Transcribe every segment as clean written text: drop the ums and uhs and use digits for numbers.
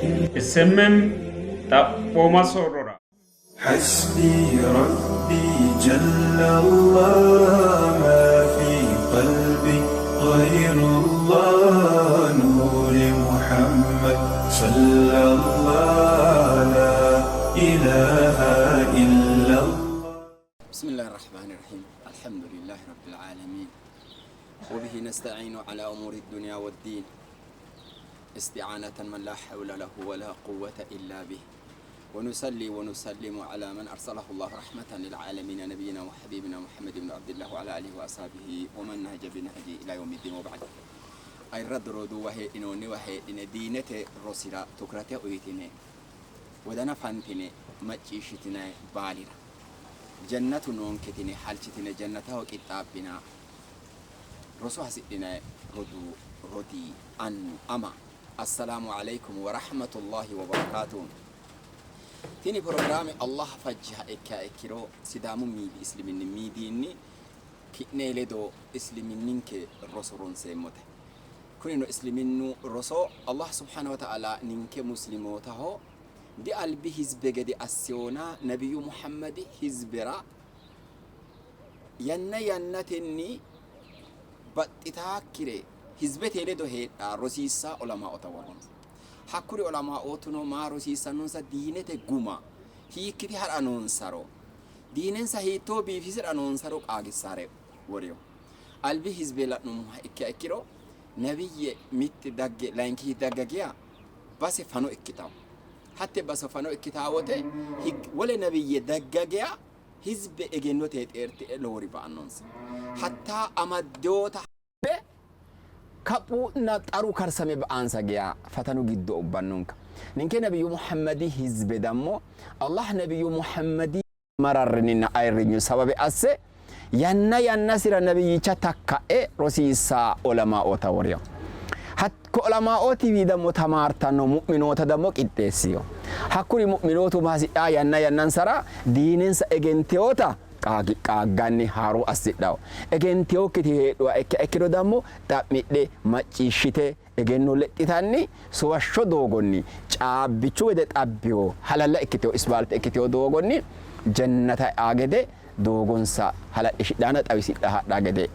SMM xaphooma soorrora. حسبي ربي جل الله ما في قلبي غير الله نور محمد صلى الله لا إله إلا الله. بسم الله الرحمن الرحيم. الحمد لله رب العالمين، وبه نستعين على أمور الدنيا والدين، استعانة من لا حول له ولا قوة إلا به، ونصلي ونسلم على من أرسله الله رحمة للعالمين، نبينا وحبيبنا محمد بن عبد الله، وعلى آله وأصحابه ومن نهج بنهجه إلى يوم الدين، وبعد. Ayirrado roduuwa, heedhinoonniwa heedhine diinete rosira tukrate uyitine wodana fantine macciishshitinay baalira, jannatu noonketine halchitine jannataho qixxaabbina roso hasidhinay roduu, rodii, annu, ama, assalaamu alaykum wa rahmatullahi wa barakaatuh. Tini pirogiraame Allah fajjiha ikkiha ikkiro Sidaamu miidi isliminni miidiinni ki'ne ledo isliminninke roso ronseemmote. Kunino isliminnu roso Allah subhanahu wa ta'ala ninke muslimootaho dialbi hizbe gede assewona nabiyyu Muhammadi hizbera yanna yannatenni baxxitaakkire hizbete ledo heedha rosiissa olamaota worronsa. Hakkuri olamaootuno maa rosiissannonsa? Diinete guma hiikkite ha'ra noonsaro, diinensa hiittoo biifisi'ra noonsaro qaagissare worino. Albi hizbe la'nummoha ikkiha ikkiro nabiyye mitte dagge layinki dagga geya base fano ikkitawo. Hatte base fano ikkitaa wote wole nabiyye dagga geya hizbe egennote xeertidhe lowori ba'annonsa. Hattaa amaddewota kaphunna xaru karsame ba'ansa geya fatanu giddo ubbannonka. Ninke nabiyyu Muhammadi hizbe dammo Allah nabiyyu Muhammadi mararrininna ayirrinyu sababe asse yanna yannasira nabiyyicha takka'e rosiissa olamaoota worino. Hakko olamaootiwi dammo tamaartanno mu'minoota dammo qixxeessiyo. Hakkuri mu'minootu mahasidhaa yanna yannansara diinensa egenteyoota qaagi qaagganni haaro assidhawo. Egentinokkiti heedhuha ikkiha ikkiro dammo xa'midhe macciishshite egenno lexxitanni suwashsho doogonni caabbichu gede xabbiwo halalla ikkitewo isbaalte ikkitewo doogonni jannata e'a gede doogonsa hala'lishidhanna xawisidha hadha gede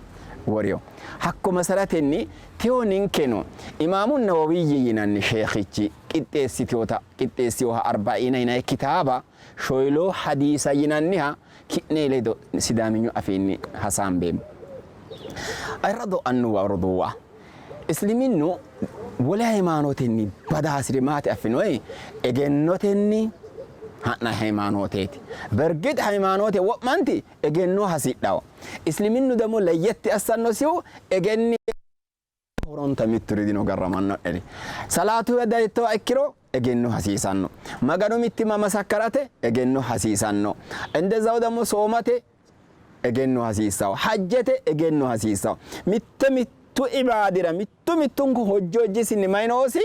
worino. Hakko masaratenni tewo ninkeno Imaamu Nawawiyyi yinanni sheekhichi qixxeessitewota qixxeessinoha Arba'iina yinanni kitaaba Shoyiloo hadiisa yinanniha ki'ne ledo Sidaaminyu afiinni hasaambeemmo. Ayirrado annuwa roduuwa, Isliminnu wole hayimaanootenni bada hasi'ri maati affinoyi? Egennotenni ha'nanni hayimaanooteeti. Bergix hayimaanoote wo'manti egenno hasidhawo. Isliminnu demo leyyetti assannosihu egenni horonta mitturi dino garramanno'neri. Salaatuwa dayittoha ikkiro egenno hasiisanno. Maganu mittimma masakkarate egenno hasiisanno. Indezaw ደግሞ soomate egenno hasiissawo. Hajjete egenno hasiissawo. Mitte mittu ibaadira mittu mittunku hojji hojjisinni mayi noosi?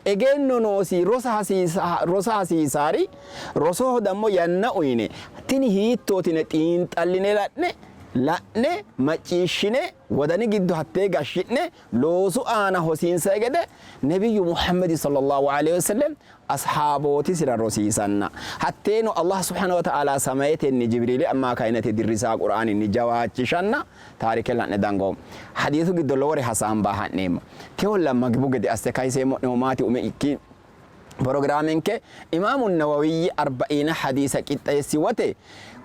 Egenno noosi. Rosa hasiisa rosa hasiisaari rosoho dammo yanna uyine tini hiittootine xiinxalline la'ne la'ne macciishshine wodani giddo hattee gashshi'ne loosu aana hosiinsay gede Nebiyyu Muhammadi sallallahu aleyhi wasallam ashaabootisira rosiisanna hatteeno Allah subhaanahu wa ta'aala samayetenni Jibriili ammaakayinete dirrisaa Qur'aaninni jawaachishanna taarike la'ne dangoommo. Hadiisu giddo lowore hasaamba ha'neemmo. Tewolla magibu gede asse kayiseemmo'nehu maati ume ikki Porogiraamenke Imaamu Nawawiyyi Arba'iina hadiisa qixxeessi wote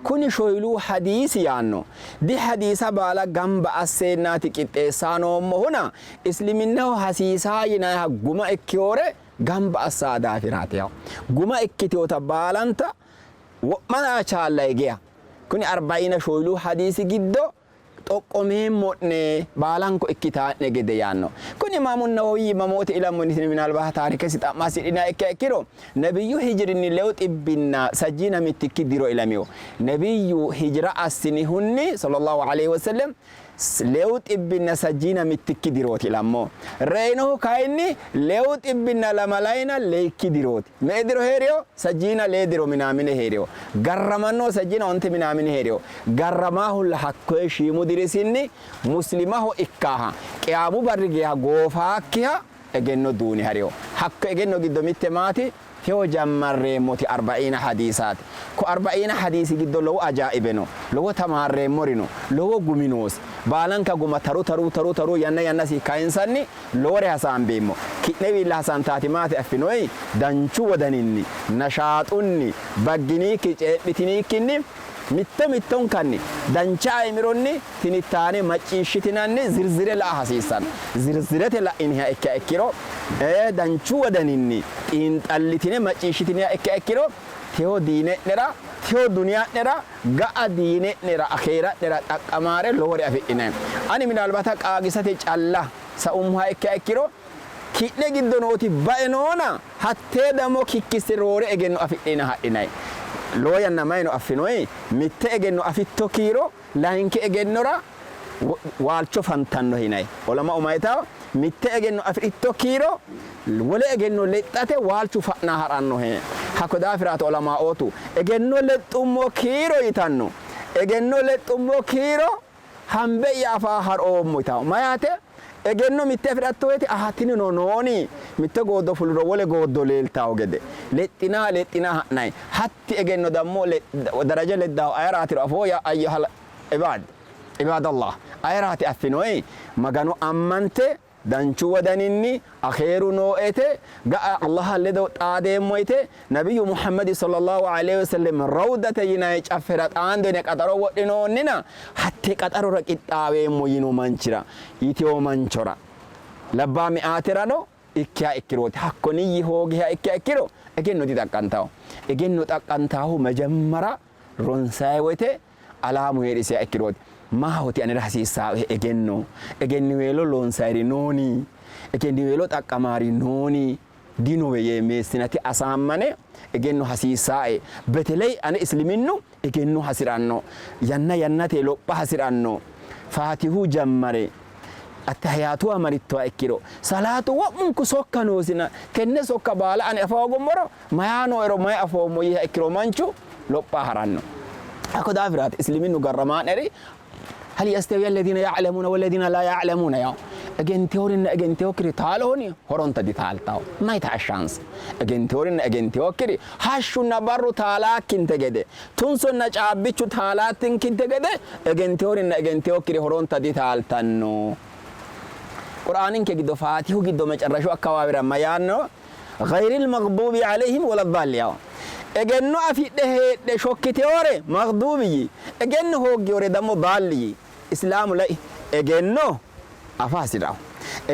kuni shoyiluu hadiisi yaanno. Di hadiisa baala gamba asseennaati qixxeessaa noommohuna isliminnaho hasiisaa yinanniha guma ikkinore gamba assaa daafiraati yawo. Guma ikkitinota baalanta wo'ma chaalla geya kuni Arba'iina shoyiluu hadiisi giddo xoqqomeemmo'ne baalanko ikkitaa'ne gede yaanno. Kuni Imaamu Nawawiyyi mamoote ilammo yitine minaalbaha taarikesi xa'ma hasidhiniha ikkiha ikkiro Nabiyyu hijirinni lewu xibbinna sajjiina mittikki diro ilamino. Nabiyyu hijira assinihunni sallallahu aleyhi wasallam lewu xibbinna sajjiina mittikki dirooti ilammo. Reyinohu kayinni lewu xibbinna lamalayina leyikki dirooti. Me''e diro hee'rino? Sajjiina lee diro minaamine hee'rino. Garramannohu sajjiina onte minaamine hee'rino. Garramaahulla hakkoye shiimu dirisinni muslimaho ikkaaha qiyaamu barri geeha goofaakkiha egenno duune harino. Hakko egenno giddo mitte maati? Tewo jammarreemmoti Arba'iina hadiisaati. Ko Arba'iina hadiisi giddo lowo ajaa'ibe no, lowo tamaarreemmori no, lowo gumi noosi. Baalanka guma taru taru taru taru yanna yannasi kayinsanni lowore hasaambeemmo. Ki'newiilla hasantaati maati affinoyi? Danchu wodaninni, nashaaxunni, bagginiikki cee'mitiniikkinni mitto mittonkanni dancha aimironni tinittaane macciishshitinanni zirzire la'a hasiissanno. Zirzirete la'iniha ikkiha ikkiro, danchu wodaninni xiinxallitine macciishshitiniha ikkiha ikkiro, tewo diine'nera, tewo duniya'nera, ga'a diine'nera, akeera'nera xaqqamaare lowore afidhinanni. Ani minaalbata qaagisate calla saummoha ikkiha ikkiro, ki'ne giddo nooti bae noona, hattee damo kikkisse roore egenno afidhina hadhinanni. Lowo yanna mayino affinoyi? Mitte egenno afitto kiiro layinki egennora waalcho fantannohe yinanni. Olama'u mayitawo? Mitte egenno afi'ritto kiiro wole egenno lexxate waalchu fa'na ha'rannohe. Hakko daafiraati olamaootu egenno lexxummo kiiro yitanno. Egenno lexxummo kiiro hambe'ya afaa ha'roommo yitawo. Mayaate? Egenno mitte afi'ratto woyte aha tinino nooni mitte gooddo fuliro wole gooddo leeltawo gede lexxinaa lexxinaa ha'nanni. Hatti egenno dammo daraja leddawo ayeraatiro afoo yaa ayyuhal ibaad ibaadallah ayeraati affinoyi? Magano ammante danchu wodaninni akeeru nooete ga'a Allaha ledo xaadeemmo yite Nabiyyu Muhammadi sallallahu aleyhi wasallam rawdate yinanni caffera xaando yine qaxaro wodhinoonnina hatte qaxarora qixxaaweemmo yino manchira yitino manchora labbaa me'aaterano ikkiha ikkirooti. Hakko niyyi hoogiha ikkiha ikkiro egenno dixaqqantanno. Egenno xaqqantaahu majammara ronsayi woyte alaamu hee'risiha ikkirooti. Maahoti anera hasiissaae egenno? Egenniweelo loonsayiri nooni? Egenniweelo xaqqamaari nooni? Dinowe yee meessinate asaammane egenno hasiissaae. Beteley ane isliminnu egenno hasi'ranno. Yanna yannate lopha hasi'ranno. Faatihu jammare Attahiyaatuwa marittoha ikkiro salaatu wo'munku sokka noosina tenne sokka baala ani afa hoogummoro mayaa nooero mayi afoommo yiiha ikkiro manchu lopha ha'ranno. Hakko daafiraati isliminnu garramaa'neri hal yastawi alladhina ya'lamuna walladhina la ya'lamuna yawo. Egenteworinna egentewokkiri taalohoni? Horonta ditaaltawo. Mayi taashshaansa? Egenteworinna egentewokkiri hashshunna barru taalaakkinte gede, tunsonna caabbichu taalaattinkinte gede egenteworinna egentewokkiri horonta ditaaltanno. Qur'aaninke giddo Faatihu giddo mecarrashu akkawaawira mayaanno? Ghayril maghduubi aleyhim waladdaalli yawo. Egenno afidhe heedhe shokkitewore maghduubi yii. Egenno hooggewore dammo daalli yii. Islaamu lai egenno afa hasi'rawo.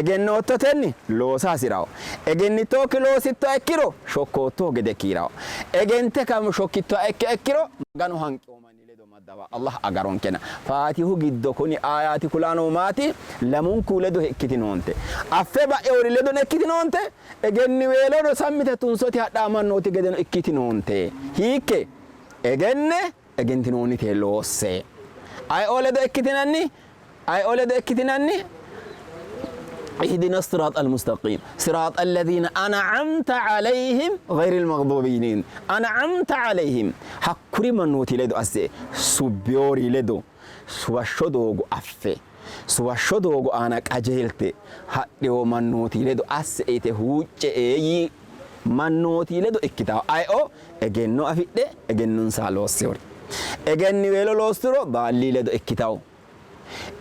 Egennoottotenni loosa hasi'rawo. Egennittokki loosittoha ikkiro shokkoottoho gede kiirawo. Egente kam shokkittoha ikkiha ikkiro Maganu hanqiwo manni ledo maddawa. Allah agaronkena. Faatihu giddo kuni aayaati kulanohu maati? Lamunku ledo ikkitinoonte. Affe ba'ewori ledono ikkitinoonte, egenniweelono sammite tunsote hadhaa mannooti gedeno ikkitinoonte. Hiikke? Egenne egentinoonnite loosse. Ayeoo ledo ikkitinanni? Ayeoo ledo ikkitinanni? Ihdina siraat al-mustaqim siraat alladhina an'amta alayhim ghayril maghdubiin an'amta alayhim hakkuri mannooti ledo asse subbiyori ledo suwashsho doogo affe suwashsho doogo aana qajeelte hadhiwo mannooti ledo asse yite huucce yii mannooti ledo ikkitawo ayeoo egenno afidhe egennonsa loossewori egenniweelo loossuro baallii ledo ikkitawo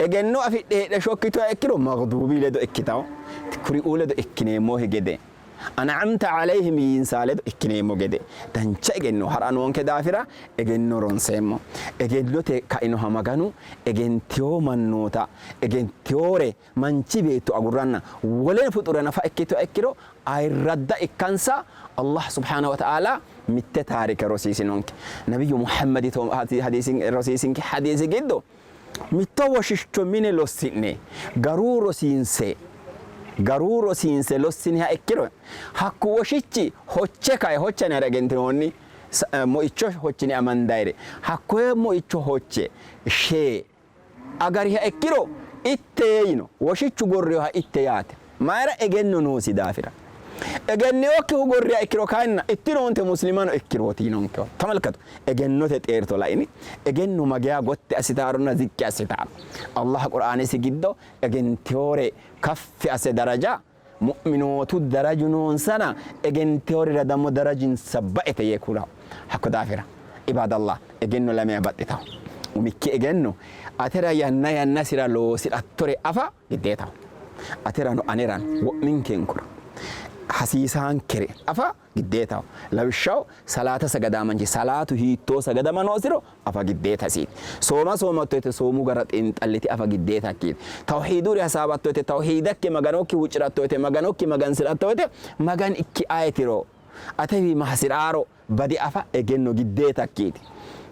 Egenno afidhe heedhe shokkituha ikkiro maghduubii ledo ikkitanno. Kuriuu ledo ikkineemmohi gede, an'amta alayhim yiinsaa ledo ikkineemmo gede dancha egenno ha'ra noonke daafira egenno ronseemmo. Egennote kainoha Maganu egentino mannoota, egentinore manchi beetto agurranna wole fuxure nafa ikkituha ikkiro ayirradda ikkansa Allah subhaanahu wa ta'aala mitte taarike rosiisinonke. Nabiyyu Muhammadi rosiisinke hadiisi giddo mitto woshicho mine lossi'ne garuu rosiinse garuu rosiinse lossiniha ikkiro hakku woshichi hoche kae hocha yinannire egentinoonni moicho hochine amandayire hakkoye moicho hoche shee agariha ikkiro itte yino. Woshichu gorriyoha itte yaate. Mayira? Egenno noosi daafira. Egenninokkihu gorriha ikkiro kayinna ittinoonte muslimano ikkirooti yinonkeho. Tamalkatu. Egennote xeerto laini. Egenno mageya gotti assitaaronna ziqqi assitaaro. Allah Qur'aanisi giddo egentewore kaffi asse daraja Mu'minootu daraju noonsana egenteworira dammo darajinsa baete yee kulawo. Hakko daafira ibaadallah egenno lamewa baxxitawo. Umikki egenno atera yanna yannasira loosi'rattore afa giddeetaho. Aterano anerano wo'minkenkura hasiisaankere afa giddeetaho. Lawishshaho salaata sagadaa manchi salaatu hiittoo sagadama noosiro afa giddeetasiiti. Sooma soomatto woyte soomu gara xiinxallite afa giddeetakkiiti. Tawhiiduri hasaawatto woyte tawhiidakki Maganokki huucci'ratto woyte Maganokki magansi'ratto woyte Maganikki ayetiro atewi ma hasi'raaro bade afa egenno giddeetakkiiti.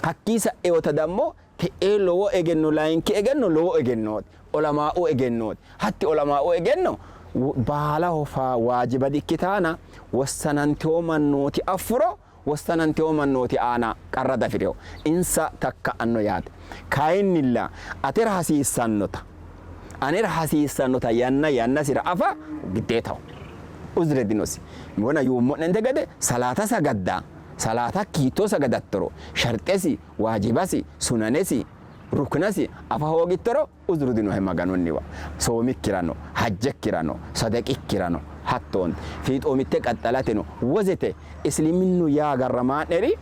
Hakkii sa'ewota dammo te'ee lowo egenno layinki egenno lowo egennooti. Olamaa'u egennooti. Hatti olamaa'u egenno baalaho faa waajiba dikkitaana wossanantewo mannooti affuro wossanantewo mannooti aana qarra dafi'rino. Insa takka'anno yaate. Kayinnilla atera hasiissannota anera hasiissannota yanna yannasira afa giddeetaho. Uzre dinosi. Wona yuummo'nente gede salaata sagadda salaatakki hiittoo sagadattoro sharxesi, waajibasi, sunanesi, ruknasi afa hoogittoro uzru dinohe Maganunniwa. Soomikkirano, hajjekkirano, sadaqikkirano hattoonti. Fiixoomitte qaxxalateno wozete isliminnu yaa garramaa'neri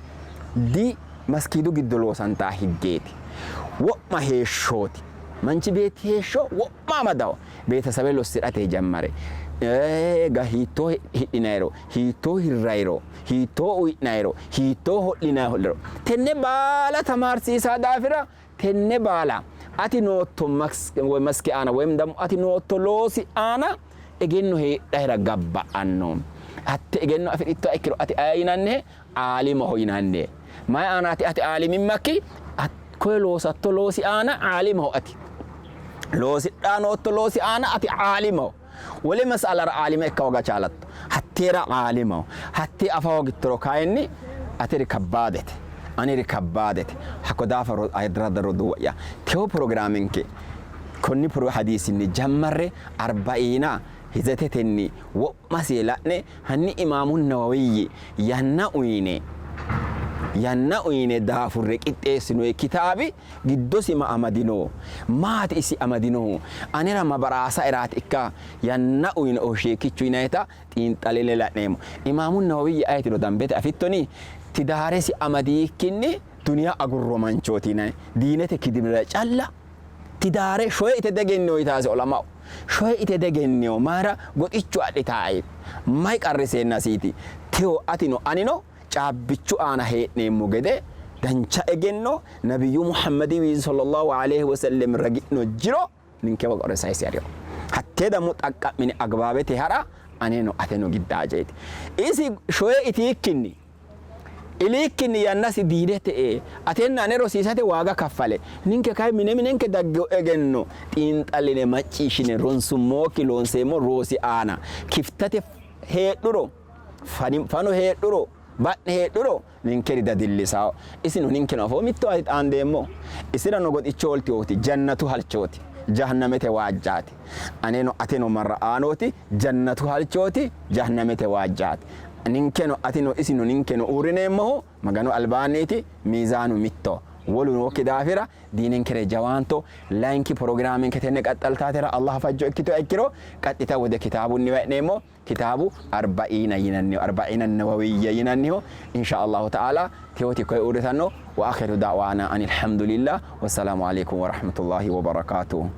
di maskiidu giddo loosantaa higgeeti. Wo'ma heeshshooti. Manchi beetti heeshsho wo'ma amadawo. Beetesawe lossi'rate jammare ga hiittoo hidhinayiro, hiittoo hirrayiro, hiittoo uyi'nayiro, hiittoo ho'linayi ho'liro tenne baala tamaarsiisaa daafira tenne baala ati nootto maski aana woyim dammo ati nootto loosi aana egenno heedhahera gabba'anno. Hatte egenno afi'rittoha ikkiro ati aye yinannihe? Aalimaho yinannihe. Mayi aanaati ati aalimimmakki? Koye loosatto loosi aana aalimaho ati. Loosidhaa nootto loosi aana ati aalimaho. Wole mas'alara aalima ikka hooga chaalatto. Hatteera aalimaho. Hattee afa hoogittoro kayinni ateri kabbaadete. Aneri kabbaadete. Hakko daafo ayirradda roduuwa'ya tewo pirogiraamenke konni hadiisinni jammarre arba'iina hizetetenni wo'masi la'ne hanni Imaamu Nawawiyyi yanna uyine yanna uyine daafurre qixxeessinoyi kitaabi giddosi ma amadino? Maati isi amadinohu? Anera ma baraasaeraati ikka? Yanna uyine sheekkichu yinayita xiinxalline la'neemmo. Imaamu Nawawiyyi ayetiro dambete afittoni? Tidaaresi amadiikkinni duniya agurro manchooti yinanni. Diinete kidimira calla tidaare shoye ite degennino yitaasi olamao. Shoye ite degennino mayira goxichu adhitae mayi qarriseennasiiti. Tewo atino anino caabbichu aana hee'neemmo gede dancha egenno Nabiyyu Muhammadiwiinni sallallahu aleyhi wosellem ragi'no jiro ninkewa qole sayise harino. Hattee dammo xaqqa'mine agbaabete ha'ra aneno ateno giddaajeeti. Isi shoye itiikkinni iliikkinni yannasi diidete ee atenna ane rosiisate waaga kaffale ninke kayi mine minenke daggino egenno xiinxalline macciishshine ronsummookki loonseemmo rosi aana kiftate heedhuro fano heedhuro ba'ne heedhuro ninkeri dadillisawo. Isino ninkeno afoo mittowaati xaandeemmo. Isirano goxicho hooltinooti jannatu halchooti, jahannamete waajjaati. Aneno ateno marra'aanooti jannatu halchooti, jahannamete waajjaati. Ninkeno atino isino ninkeno uurrineemmohu Maganu albaanniiti, miizaanu mitto. Wolu nookki daafira diininkere jawaanto. Layinki porogiraamenke tenne qaxxaltaatera Allah fajjo ikkituha ikkiro qaxxita wode kitaabunniwa e'neemmo. Kitaabu Arba'iina yinanniho, Arba'iina Nawawiyya yinanniho. Insha Allahu ta'ala tewooti koye uurritanno. Wa akhiru da'waana anil hamdulillah. Wassalaamu aleykum wa rahmatullahi wa barakaatuh.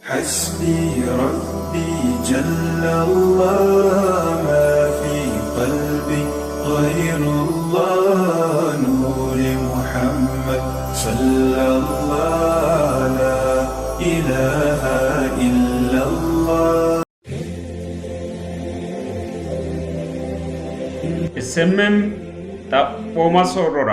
Hasbi Rabbi jalla Allah ma fi qalbi ghayrullah nuri Muhammad sallallah la ilaha illallah. SMM Xaphooma soorrora.